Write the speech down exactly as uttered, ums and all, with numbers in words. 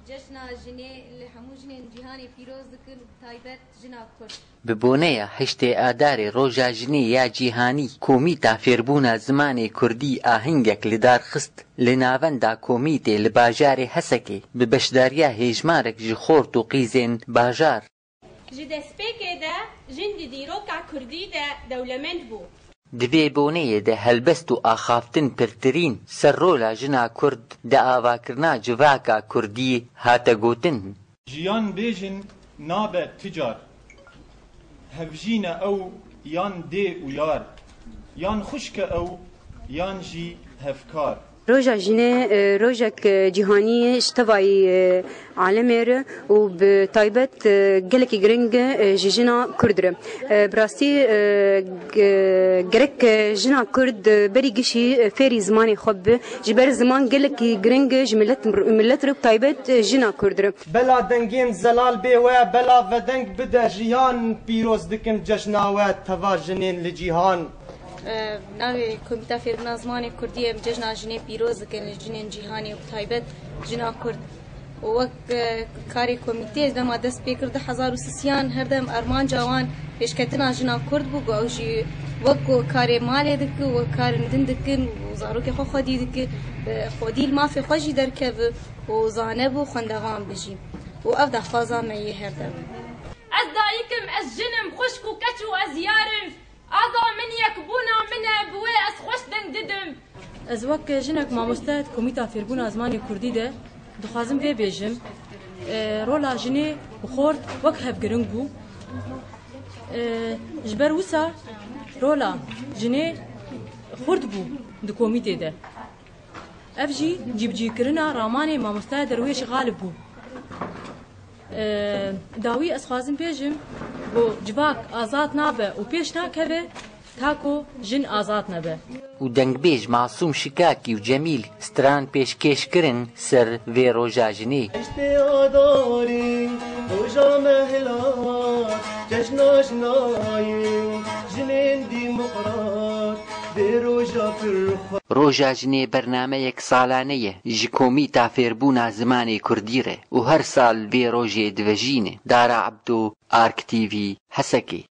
Cejna jinê li hemû jinên cîhanê pîroz dikin û bi taybet jina Kurd. Bi boneya heştê Adarê Roja Jinê ya Cîhanî, Komîta Fêrbûna Zimanê Kurdî ahengek li dar xist. Li navenda komîtê li bajarê Hesekê bi beşdariya hêjmarek ji xort û qîzên bajar, Ji destpêkê de jin di dîroka kurdî de dewlemend bû. Di vê boneyê de helbest û axaftin pirtirîn ser rola jina Kurd di avakirina civaka Kurdî hate gotin. Jiyan bê jin nabe tu car, hevjîn e ew yan dê û yar, yan xwişk e ew yan jî hevkar. Roja Jinê, e, rojek, e, cîhanî ye ji tevayî, e, alemê re û bi taybet, e, gelekî giring e, ji jina Kurd re. E, bi rastî, e, ge-, gerek, e, jina Kurd, e, berî gişî, e, fêrî zimanê xwe bibe. Ji ber ziman gelekî giring e ji milet, milet re, bi taybet, e, jina Kurd re. Bela dengên zelal bê we, bela vedeng bide jiyan, pîroz dikim cejna we, teva jinên li cîhan. Navê Komîta Fêrbûna Zimanê Kurdî ye, em cejna jinê pîroz dikin, li jinên cîhanê û bi taybet jina Kurd. Û wek, e, karê komîtê, dema dest pê kir du hezar û sisiyan, her dem armanca wan pêşketina jina Kurd bû, ku ew jî wek ku karê malê dike, wek karên din dikin û zarokê xwe xwedî dike, bi xwedî li mafê xwe jî derkeve û zane bû xwendevan bijî. Û ev daxwaza me yê her dem. Ez dayik im, ez jin im, xwişk û keç û ez yar im. Aza min yekbûna min e, bi wê ez xweş deng didim. Ez wek jinek mamoste di Komîta Fêrbûna Zimanê Kurdî de dixwazim vê bêjim, e, rola jinê û xort wek hev giring bû. E, ji ber wisa rola jinê xurt bû di komîtê de. Ev jî cîbicîkirina ramanê mamoste Derwêş Xalib bû. Dawî ez xwazim bêjim ku civak azad nabe û pêş nakeve ta ku jin azad nebe. Û dengbêj Masûm Şikakî û Cemîl stran pêşkêş kirin ser vê roja jinê. Heştê Adarê roja me hilat, cejna jinayê, jinên demokrat vê roja pir xweş. Roja jinê bernameyek salane ye ji Komîta Fêrbûna Zimanê Kurdî re û her sal vê rojê divejîne. Dara Ebdo, Ark T V, Hesekê.